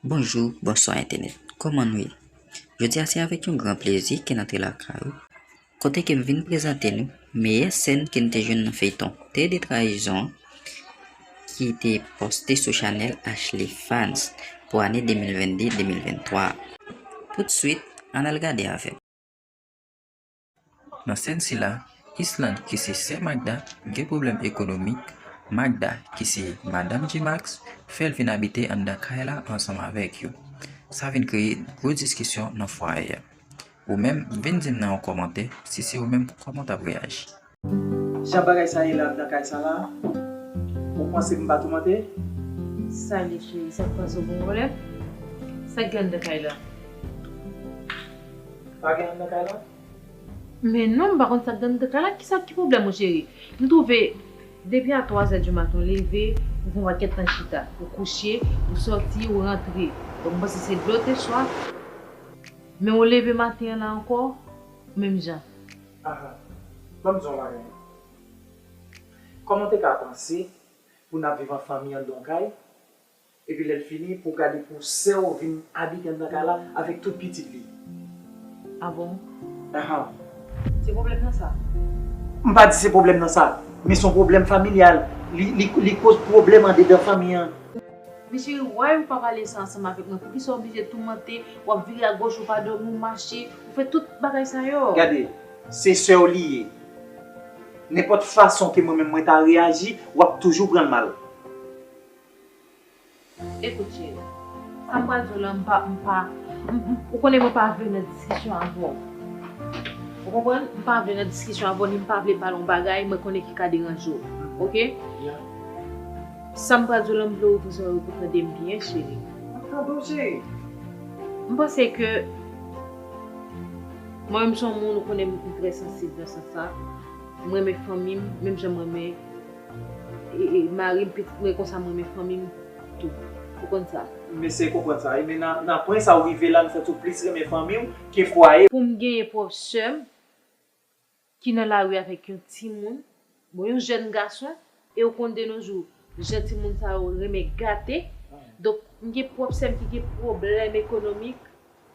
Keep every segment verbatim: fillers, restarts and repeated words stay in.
Bonjou, bonswa entènèt. Kòman nou ye? Jodi a se avèk yon gran plezi ke n antre lakay ou, kote ke m vin prezante nou meyè sèn ke n te jwenn nan feyton Terre de Trahison an, ki te poste sou chanèl Ashley Fans pou ane de mil vennde de mil venntwa a. Toutswit, ann al gade avè m. Nan sèn sila, Islande, ki se sè Magda, gen pwoblèm ekonomik. Magda, ki se madanm G-Max, fè l vin abite anndan kay la ansanm avèk yo. Sa vin kreye gwo diskisyon nan fwaye a. Ou menm, vin di m nan yon kòmantè si se ou menm, kòman w t ap reyaji. Jan bagay sa ye la anndan kay sa la, ou panse m pa toumante? Sa ye, cheri, sa k pase, w gen pwoblèm? Sa k gen anndan kay la? Pa gen anndan kay la? Men non, m pa konn sa k gen anndan kay la. Kisa ki pwoblèm ou, cheri? M twouve depi a twa zè di maten w leve, ou fè yon pakèt tan chita. Ou kouche, ou sòti, ou rantre. Donk, m panse se dlo w te swaf. Men ou leve maten an la ankò, menm jan. Aha. Ban m di w yon bagay. Kòman w te ka panse pou n ap viv an fanmi anndan yon kay, epi lè l fini pou w gade pou sè w vin abite anndan kay la avèk tout pitit li? A bon? Aha. Se pwoblèm nan sa? M pa di se pwoblèm nan sa, men se yon pwoblèm familyal. Li, li, li koz pwoblèm andedan fanmi an. Men cheri, why ou pa pale sa ansanm avèk mwen? Poukisa w oblije toumante, w ap vire agoch, ou pa dòmi, ou mache, ou fè tout bagay sa yo? Gade, se sè w li ye. Nenpòt fason ke mwen menm mwen ta reyaji, w ap toujou pran l mal. Ekout, cheri, sa m pral di w la, m pa, m pa, m, m, ou konnen mwen pa vle nan diskisyon avè w. Ou konprann? M pa vle nan diskisyon avè w, ni m pa vle pale yon bagay mwen konnen ki ka deranje w. Oke? Yeah. Sa m pral di w la, m vle w di sa yo pou tande m byen, cheri. M ap tande w, cheri. M panse ke mwen menm se yon moun, ou konnen m, m trè sansib nan sans sa. M renmen fanmi m, menm jan m renmen e, e, mari m, pitit mwen, konsa m renmen fanmi m tou. Ou konn sa. M eseye konprann sa wi, men nan, nan pwen sa ou rive la, m santi w plis renmen fanmi w ke fwaye. Pou m genyen pwòp sè m ki nan lari avèk yon timoun, bon, yon jèn gason, e ou konn de nos jours, jan timoun sa yo renmen gate. Donk, m gen pwòp sè m ki gen pwoblèm ekonomik,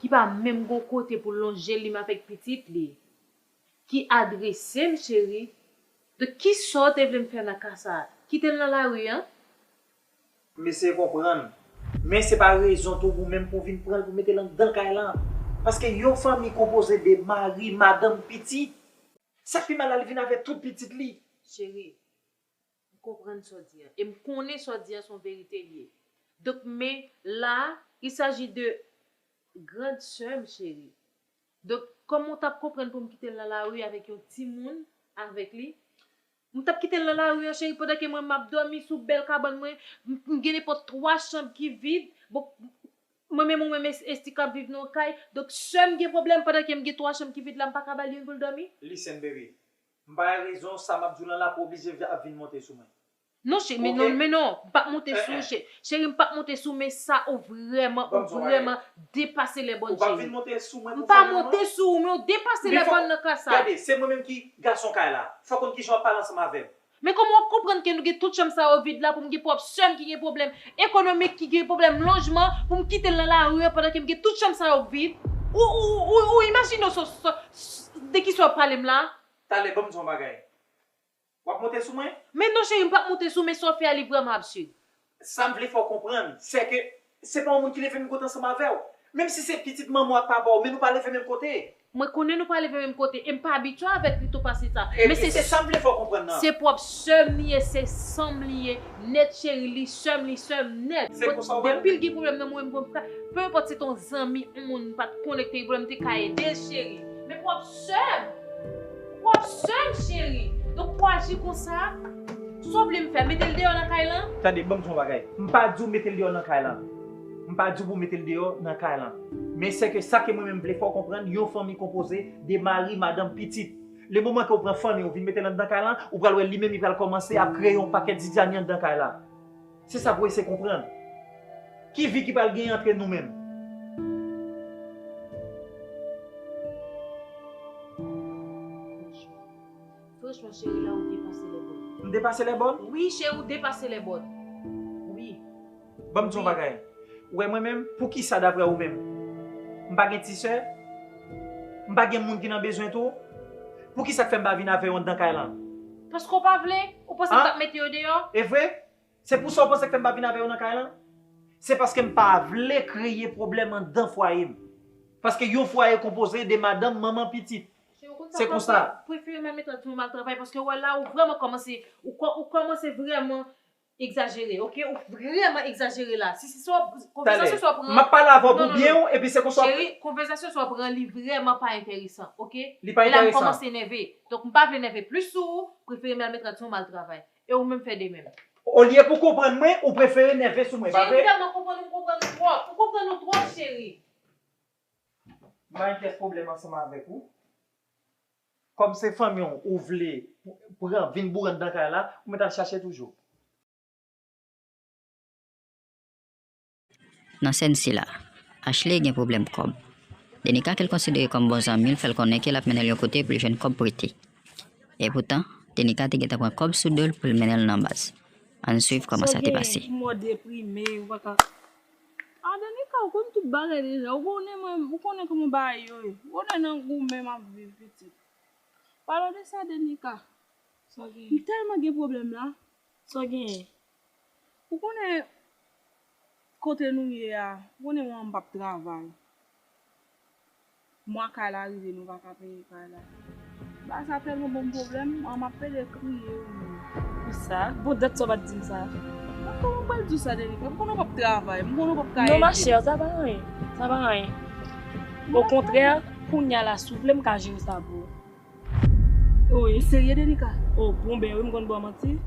ki pa menm gon kote pou lonje li m avèk pitit li, ki adrese m, cheri. Donk, kisa w te vle m fè nan ka sa a? Kite l nan lari a? M eseye konprann. Men se pa rezon tou pou menm pou w vin pran l pou mete l anndan kay lan. Paske yon fanmi konpoze de mari, madanm, pitit. Sa k pi mal la, li vin avèk tout pitit li. Cheri, m konprann sa w di a. E m konnen sa w di a se yon verite l ye. Donk, men la, il s'agit de grande sè m, cheri. Donk, kòman w t ap konprann pou m kite l nan lari avèk yon timoun avèk li? M t ap kite l nan lari an, cheri, pandan ke mwen m ap dòmi sou bèl kabann mwen, m, m gen nenpòt twa chanm ki vid. Bon, mwen menm ou menm, Esti k ap viv nan yon kay. Donk, sè m gen pwoblèm pandan ke m gen twa chanm ki vid la, m pa ka ba l youn pou l dòmi? Listen, baby. M pa gen rezon, sa m ap di w lan la pou oblije ap vin monte sou mwen. Non, cheri, men non, men non, m p ap monte sou ou, cheri, m p ap monte sou ou, men sa ou vrèman, ou vrèman depase lè bòn, cheri. Ou p ap vin monte sou mwen pou fanmi mwen? M pa monte sou ou, men ou depase lè bòn nan ka sa. Gade, se mwen menm ki gason kay la. Fò w konn kijan w ap pale ansanm avè m. Men kòman w ap konprann ke nou gen tout chanm sa yo vid la pou m gen pwòp sè m ki gen pwoblèm ekonomik, ki gen pwoblèm lojman, pou m kite l nan lari a pandan ke m gen tout chanm sa yo vid? Ou, ou, ou, ou imajine w sou, sou, sou, de kisa w ap pale m la? Talè, ban m di w yon bagay. W ap monte sou mwen? Men non, cheri, m p ap monte sou, men sa w fè a, li vrèman absid. Sa m vle fè w konprann, se ke se pa yon moun ki leve m kote ansanm avè w. Menm si se pitit manman w ak papa w, men nou pa leve menm kote. Mwen konnen nou pa leve menm kote, e m pa abitye avèk li tou pase sa. Men se, se sa m vle fè w konprann nan. Se pwòp sè m li ye, se san m li ye, nèt, cheri, li sè m, li sè m nèt. Se konsa w wè l? Depi l gen pwoblèm nan mwen, m gon frè, pe enpòt se te yon zanmi, yon moun m pa t konekte, gen pwoblèm, m te ka ede l, cheri. Men pwòp sè m! Pwòp sè m, cheri! Donk, pou w aji konsa, sa w vle m fè? Mete l deyò nan kay lan? Tande, ban m di w yon bagay. M pa di w mete l deyò nan kay lan. M pa di w pou w mete l deyò nan kay lan. Men se ke sa ke mwen menm vle fè w konprann, yon fanmi konpoze de mari, madanm, pitit. Le moman ke w pran fanmi w vin mete l anndan kay lan, ou pral wè li menm li pral kòmanse ap kreye yon pakèt zidzani anndan kay la. Se sa pou w eseye konprann. Ki vi ki pral genyen antre nou menm? Franchman, cheri, la ou depase lè bòn. M depase lè bòn? Wi, cheri, ou depase lè bòn. Wi. Ban m di yon bagay. Ou wè mwen menm, poukisa daprè ou menm? M pa gen ti sè? M pa gen moun ki nan bezwen tou? Poukisa k fè m pa vin avè w anndan kay lan? Paske w pa vle? Ou panse m t ap mete yo deyò? E vre? Se pou sa w panse k fè m pa vin avè w nan kay lan? Se paske m pa vle kreye pwoblèm anndan fwaye m. Paske yon fwaye konpoze de madanm, manman, pitit. Se konsa. Prefere m al mete timoun m al travay paske w wè la ou vrèman kòmanse, ou kòmanse vrèman egzajere, oke? Ou vrèman egzajere la. Si se sa w, konvèsasyon sa w pran. M ap pale avè w pou byen w, epi se konsa w ap. Cheri, konvèsasyon sa w pran, li vrèman pa enteresan, oke? Li pa enteresan. E la m kòmanse nève. Donk, m pa vle nève plis sou ou, prefere m al mete timoun m al travay. E ou menm fè de menm. Olye pou w konprann mwen, ou prefere nève sou mwen, pa vre? Cheri, m tèlman konprann ou, m konprann ou twòp. Ou konprann ou twòp, cheri. M pa gen pyès pwoblèm ansanm avèk ou. Kòm se fanmi w ou vle pran vin boure anndan kay la, ou mèt al chache toujou. Nan sèn sila, Ashley gen pwoblèm kòb. Denika ke l konsidere kòm bon zanmi l fè l konnen ke l ap mennen l yon kote pou l jwenn kòb prete. Epoutan, Denika te gentan pran kòb sou do l pou l mennen l nan baz. Ann swiv kòman sa te pase. Sa w genyen pou mò deprime, ou pa ka. A Denika, ou konn tout bagay deja. Ou konnen mwen, ou konnen kòman bagay yo ye. Ou konnen nan goumen m ap viv pitit. Pale de sa Denika. Sa w genyen? M tèlman gen pwoblèm la. Sa w genyen? Ou konnen kote nou ye a, ou konnen mwen m p ap travay. Mwa kay la rive nou pa ka peye kay la. Bagay sa tèlman ban m pwoblèm, an m ap pede kriye wi menm. Pou sa, bon dat sa w pa t di m sa. Mwen kòman m pral di w sa Denika, m konnen w p ap travay, m konnen w p ap ka ede m. Non ma chère, sa pa anyen, sa pa anyen. Okontrè, kounye a la si w vle m ka jere sa pou ou. Wi. Ou serye Denika? Oh bon ben wi m konn ba w manti.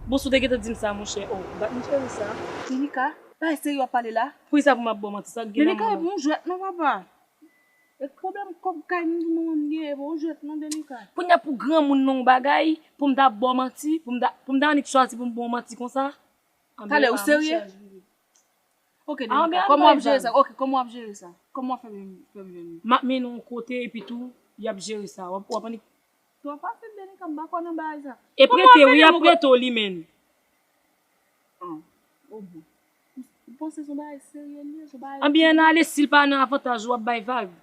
Bon si w te gentan di m sa monchè, oh m pa t menm jere sa. Denika, bagay serye w ap pale la? Poukisa pou m ap ba w manti, sa k gen nan men w? Denika e pa yon jwèt non papa. E pwoblèm kòb kay nou manman m genyen e pa yon jwèt non Denika. Kounye a pou granmoun nan yon bagay, pou m ta ba w manti, pou m ta pou m ta annik chwazi pou m ba w manti konsa? Talè ou serye? Ok Denika, kòman w ap jere sa? Ok, kòman w ap jere sa? Kòman w ap fè m fè m jwenn li? M ap mennen w yon kote epi tou y ap jere sa. W ap w ap annik. Twò fasil Denika, m pa kwè nan bagay sa. E prete wi, y ap prete w li menm. An, oh bon. Ou panse se yon bagay serye li ye, se yon bagay. Anbyen ann ale, si l pa nan avantaj ou, w ap bay vag.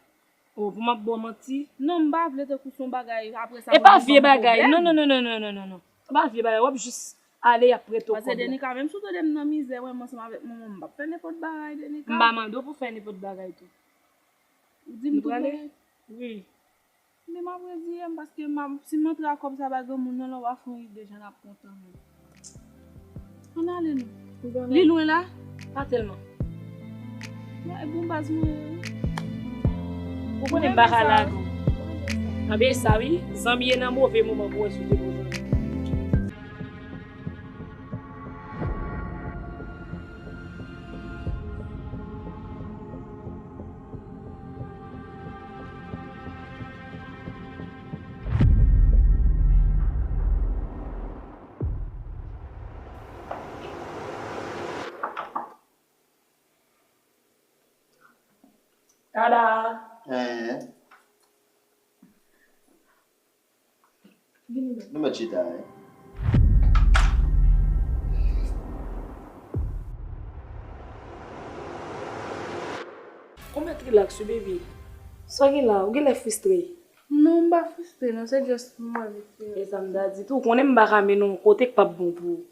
Oh, pou m ap ba w manti? Non, m pa vle tankou se yon bagay apre sa. E pa vye bagay, non, non, non. E pa vye bagay, w ap jis ale, y ap prete w kòb la. Paske Denika, menm si w tande m nan mizè, wè m ansanm avèk manman m, m p ap fè nenpòt bagay, Denika. M pa mande w pou w fè nenpòt bagay tou. Ou di m tout bagay? Wi. Men m ap redi m, paske m ap, si m antre ak kòb sa bay granmoun nan, lè w pa fè yon ide, jan n ap kontan menm. Ann ale non. Li lwen la? Pa tèlman. Mwen e bon baz mwen ye wi. Ou konnen m pa ka lage w. Anben e sa wi, zanmi e nan move moman pou wè si w te bon zanmi. Tada! Hein? Nou mèt chita, hein? Ou mèt rilaks wi, baby. Sa w gen la? Ou genlè fristre. Non, m pa fristre non, se just mwen vit fè. E sa m ta di tou, ou konnen m pa ka mennen w yon kote k p ap bon pou ou.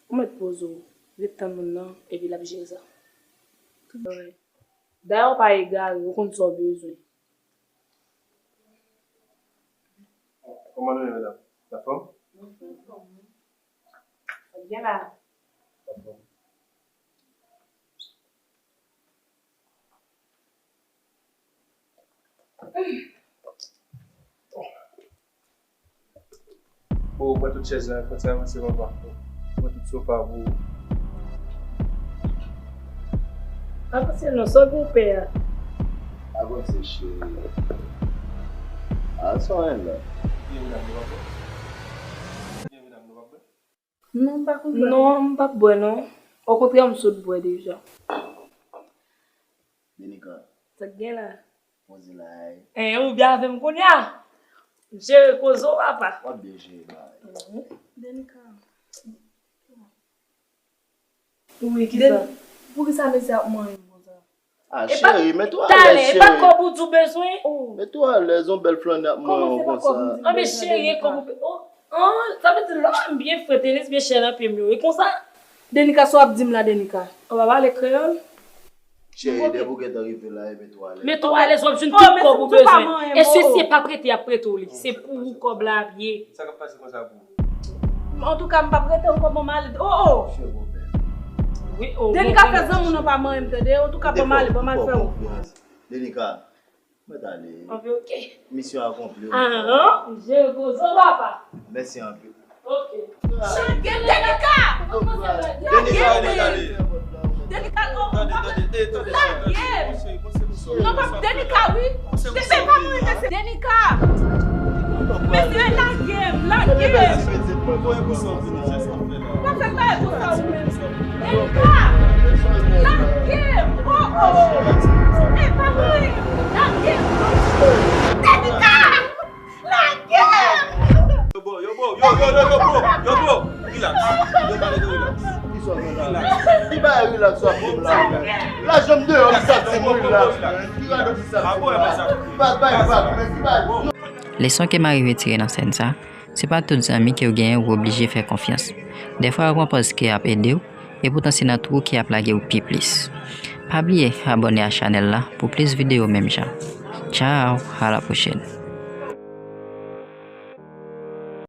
Ou mèt poze w, ret tann moun nan, epi l ap jere sa. Tout bagay. Dayè w pa egare, ou konn sa w bezwen. Kòman nou ye medam? Anfòm? Anfòm. Byen la. Anfòm. Ou pran tout chèz la, konsa avanse papa. Pran tout sofa pou ou. Avanse non, sa w gen w pè a? Avanse cheri. A sa w la? Byen medam nou pa bwè? Byen medam nou pa bwè? Non, m pa konn bwè. Non, m p ap bwè non. Okontrè, m sot bwè deja. Denika. Sa k gen la? Poze la. Hein, ou byen avè m kounye a? M jere koze w papa. W ap byen jere bagay. Denika. Wi, kisa? Poukisa mesye ap manyen m konsa? Ah, cheri, mete w alèz, cheri. Talè, e pa kòb ou di w bezwen? Mete w alèz, yon bèl flannè ap manyen w konsa. An, men cheri, e kòb ou bezwen? An, sa vle di lò m byen frèt, Elis byen chè nan pye m yo. E konsa? Denika, sa w ap di m la, Denika? Ou pa pale kreyòl? Cheri, depi w gentan rive la, e mete w alèz. Mete w alèz, w ap jwenn tout kòb ou bezwen. E si se pa prete y ap prete w li, se pou ou kòb la ap ye. Sa k ap pase konsa pou ou? Antouka, m p ap rete ankò, bon, m ale. Oh, oh! Wi, oh, Denika, fè zanmi w nan pa manyen m, tande? Antouka, bon, m ale, bon, m al fè wout mwen. Denika, mwen t ale. Anpi, oke. Misyon akonpli. Ahan, m jere gwo zo papa. Mèsi anpil. Oke. Denika! Denika, Denika, Denika, non, non, non, Denika, wi. Mesye, pa mwen, mesye. Denika! Mesye, lage m, lage m. Pa fè bagay konsa ou menm. Denika! Lage m! Oh, oh! E pa mwen! Lage m! Denika! Lage m! Yo, bro, yo, bro, yo, yo, yo, yo, bro, yo, bro, relax. Yo pale de relax. Relax. Ki bagay relax w ap di m la? La janm deyò m santi m relax. Ki radòt sa? Bat bay vag, men ki bagay? Leson ke m arive tire nan sèn sa, se pa tout zanmi ke w genyen ou oblije fè konfyans. Dèfwa yo pran pòz ke y ap ede w, epoutan se nan twou ke y ap lage w pi plis. Pa bliye abòne a chanèl la pou plis videyo menm jan. Tchao, a la pwochèn.